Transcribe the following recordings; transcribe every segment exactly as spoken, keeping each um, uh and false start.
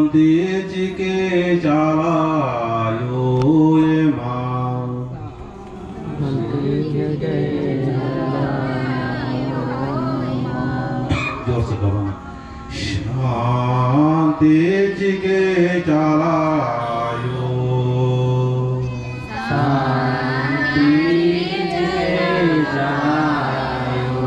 शांति चिके चाला आयो एमा। जोर से गबना। शांति चिके चाला आयो। शांति चिके चाला आयो।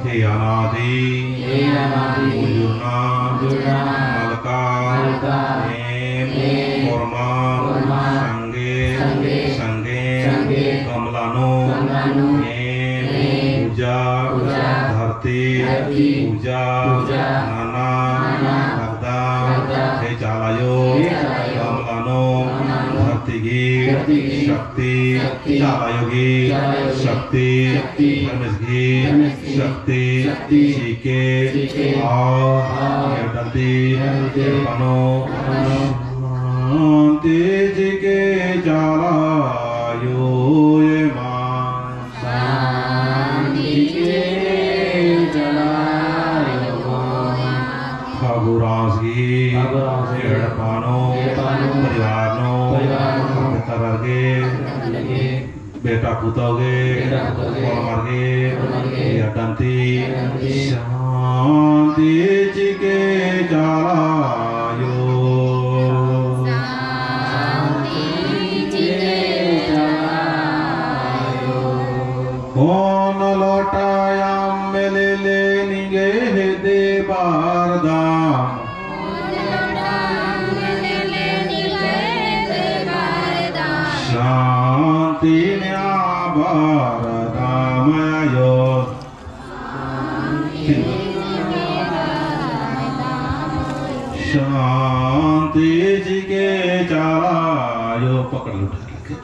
हे अनादि, हे अनादि, उजुरना, उजुरना, मलका, मलका, एम, एम, ओरमा, ओरमा, संगे, संगे, संगे, संगे, गमला नू, गमला नू, एम, एम, पूजा, पूजा, धरती, धरती, पूजा, पूजा, नना, नना, लगदम, लगदम, हे चाला आयो, हे चाला आयो, गमला नू, गमला नू, धरती गही, धरती गही, शक्ति, शक्ति, चाला आयो गही, चाला आयो गही, शक्ति, शक्ति, धर्मेस गही, धर्मेस गही, शक्ति, शक्ति, चिके, चिके, आ, आ, एड़पा नू, एड़पा नू, एड़पा नू, शांति चिके चाला आयो एमा। शांति चिके चाला आयो एमा। ठाकुर आस गही, ठाकुर आस गही, एड़पा नू, एड़पा नू, परिवार नू, परिवार नू, पत्रकार गे, पत्रकार गे, बेटा पुतौ गे, बेटा पुतौ गे, ओर्मर गे, ओर्मर गे, एड़पा नू, एड़पा नू, शांति चिके चाला आयो। शांति चिके चाला आयो। ओन लोटा अम्म लेले निंग्है हेद्दे बरदम। शांति नेआ बरदम आयो। शांति चिके चाला आयो। पकड़ लो, उठा के।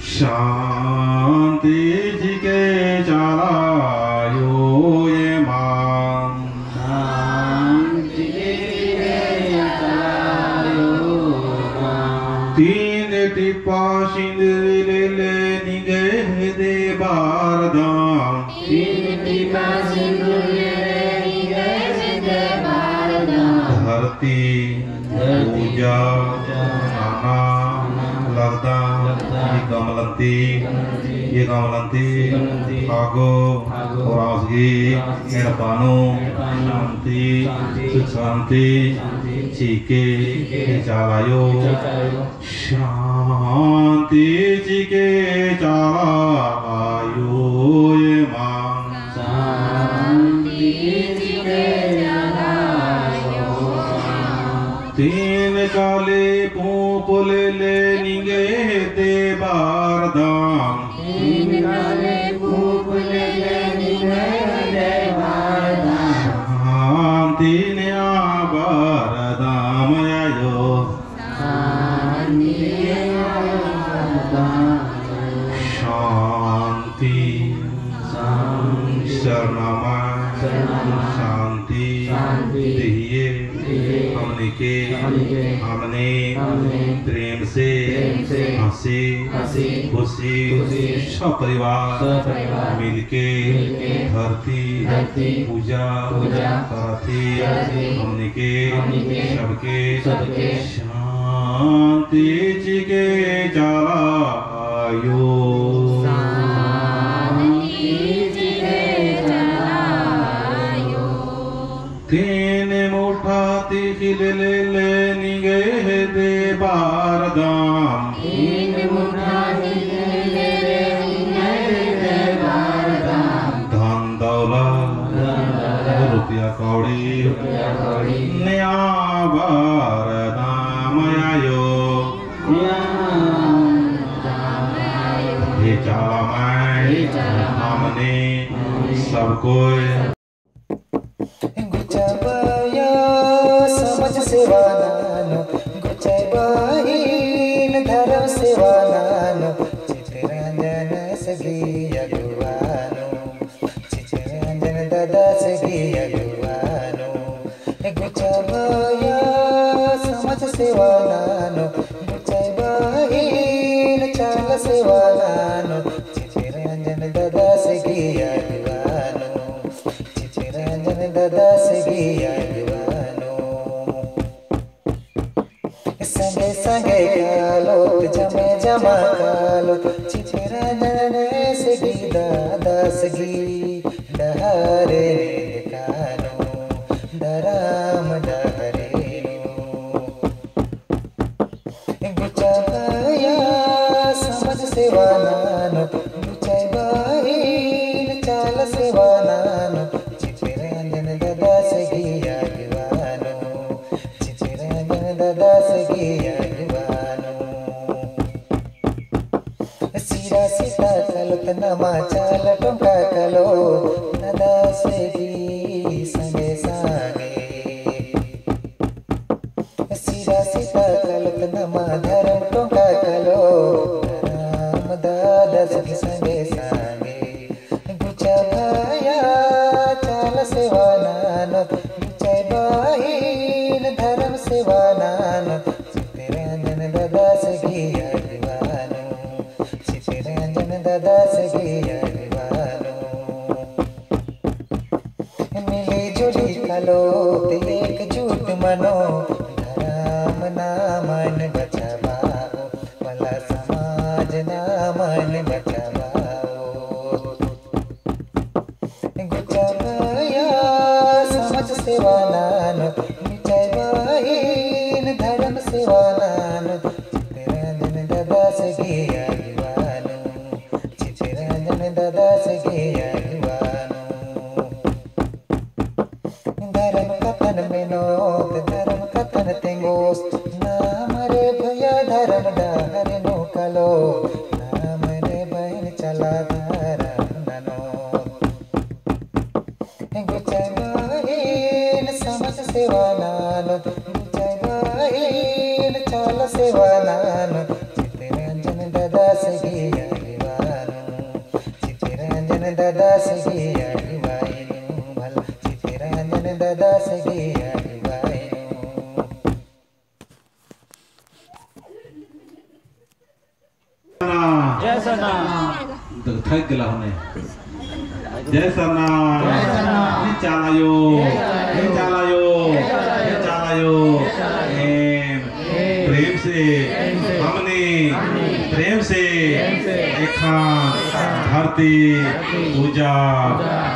शांति चिके चाला आयो एमा। शांति चिके चाला आयो एमा। तीन टिपा सिंदूर लेले निंग्है हेद्दे बरदम। तीन टिपा सिंदूर लेले निंग्है हेद्दे बरदम। धरती, धरती, पूजा, पूजा, नना, नना, लगदम, लगदम, ई गमलन ती, गमलन ती, ई गमलन ती, गमलन ती, ठाकुर, ठाकुर, ओराँवस गही, ओराँवस गही, एड़पा नू, एड़पा नू, शांति, शांति, सुख शांति, शांति, चिके, चिके, चाला आयो, चाला आयो। शांति चिके चाला आयो एमा। शांति चिके चाला आयो एमा। तीन काली पूँप लेले निंग्है हेद्दे बरदम। तीन काली पूँप लेले निंग्है हेद्दे बरदम। शांति नेआ बरदम आयो। शांति। शांति। शरणमय। शरणमय। शांति। शांति। दिहिए। दिहिए। हमनी के। हमनी के। हमने। हमने। प्रेम से। प्रेम से। हँसी। हँसी। खुशी। खुशी। सपरिवार। सपरिवार। मिलके। मिलके। धरती। धरती। पूजा। पूजा। करत ही। करत ही। हमनी के। हमनी के। सबके। सबके। शांति चिके चाला आयो। शांति चिके चाला आयो। तीन मुठा तिख़िल लेले निंग्है हेद्दे बरदम। तीन मुठा तिख़िल लेले निंग्है हेद्दे बरदम। धन दौलत, धन दौलत, रुपया कौड़ी, रुपया कौड़ी, नेआ बरदम आयो। नेआ बरदम आयो। हे चाला माय, हे चाला माय, हमने सब कोई गुचा बया समाज सेवा ननू, गुचा बहिन धरम सेवा ननू, चितरंजन सगी अगुवा नू, चितरंजन दादा सगी अगुवा नू। गुचा बया समाज सेवा ननू, गुचा बहिन चाला सेवा ननू, चितरंजन दादा सगी अगुवा नू। चितरंजन दादा सगी अगवानो। संगे संगे कालोत जमे जमा कालोत, चितरंजन सगी दादा सगी डहरे नींद कानो, धरम डहरे नू। गुचा भैया समझ सेवा नानो, गुचा बहिन चाला सेवा नानो, चितरंजन दादा सगी अगवानो, चितरंजन दादा सगी अगवानो। सिरा सीता कालोत नमा चाला टोंका कालो, दादा सगी संगे संगे। सिरा सीता कालोत नमा धरम टोंका कालो, धरम दादा सगी संगे संगे। गुचा भैया चाला सेवा नानो, गुचा बहिन धरम सेवा नानो, चितरंजन दादा सगी अगवानो, चितरंजन दादा सगी अगवानो। मिली जुली कालोत एकजुट मनो, धरम नामन बचाबओ, भला समाज नामन बचाबओ। गुचा भैया समझ सेवा नानो, गुचा बहिन धरम सेवा नानो, चितरंजन दादा सगी अगवानो, चितरंजन दादा सगी अगवानो। धरम कत्थन मेनोत, धरम कत्थन तेंगोस, नाम रे भैया धरम डहरे नू कालो, नाम रे बहिन चाला धरम ननोत। गुचा बहिन समझ सेवा नानो, गुचा बहिन चाला सेवा नानो, चितरंजन दादा सगी अगवानो, चितरंजन दादा सगी अगवाई नू, भला चितरंजन दादा सगी अगवाई नू। जय सरना। तो थक गेला होने। जय सरना। जय सरना। जय चाला आयो। जय चाला आयो। जय चाला आयो। एम प्रेम से हमने प्रेम से एखान धरती पूजा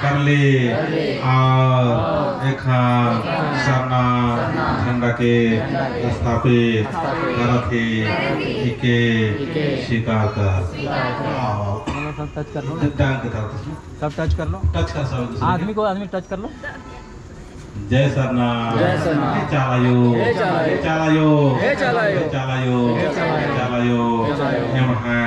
करले और एखान सरना झंडा के स्थापित करत हे, इके स्वीकार कर। सब टच कर लो। सब टच कर लो। टच कर सब। आदमी को आदमी टच कर लो। जय सरना। जय सरना। हे चाला आयो। हे चाला आयो। हे चाला आयो। हे चाला आयो। हे चाला आयो। हे चाला आयो। एम्है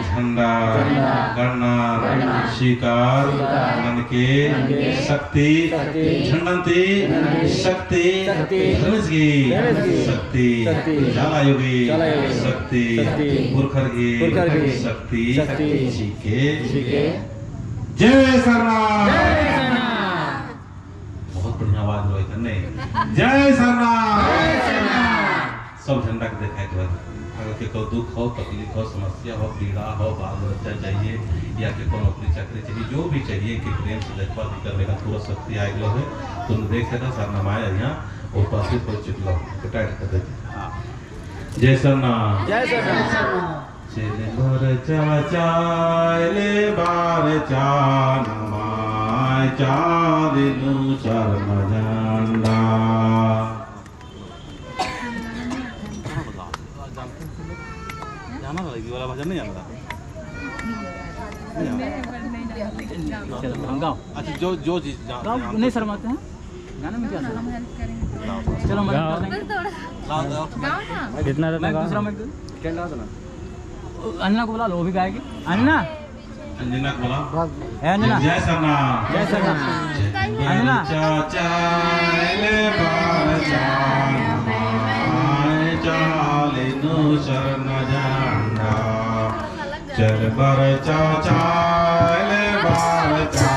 झंडा, झंडा, गड़ना, गड़ना, स्वीकार, स्वीकार, ननके, ननके, शक्ति, शक्ति, झंडन ती, झंडन ती, शक्ति, शक्ति, धर्मेस गही, धर्मेस गही, शक्ति, शक्ति, चाला आयो गही, चाला आयो गही, शक्ति, शक्ति, पुरखर गही, पुरखर गही, शक्ति, शक्ति, चिके, चिके। जय सरना। जय सरना। बहुत बढ़िया आवाज रहे कन्ने। जय सरना। जय सरना। सब झंडा के देखाए के बाद अगर केको दुख हो, तकलीफ हो, समस्या हो, पीड़ा हो, बाल बच्चा चाहिए या केको नौकरी चाकरी चाहिए, जो भी चाहिए कि प्रेम से देखभाल भी करने का पूरा शक्ति आए गलो है, तुम देख सका सरना माय यहाँ उपस्थित हो चुकलो। टाइट कर देते। हाँ। जय सरना। जय सरना। चेले बरचा चाय ले बरचा नमाय चाली नू सरना झंडा। जाना था, ये वाला भजन नहीं जानता। नहीं जानता। चलो, हम गाओ। अच्छा, जो, जो चीज़ जा-, गाओ, जानते नहीं हो। शर्माते हैं। गाना में क्या था? चलो, मदद कर देंगे। गाओ, गाओ। कितना रहता मैं गाओ? दूसरा मैं दूँ। क्या गाओ ना? अन्ना को बुला लो, वो भी गाएगी। अन्ना। अंजना को बुला। ए, अंजना। जय सरना। जय सरना। अंजना। चाचा ले बरचा नमाय चाली नू सरना झंडा। चल बरचा चाय ले बरचा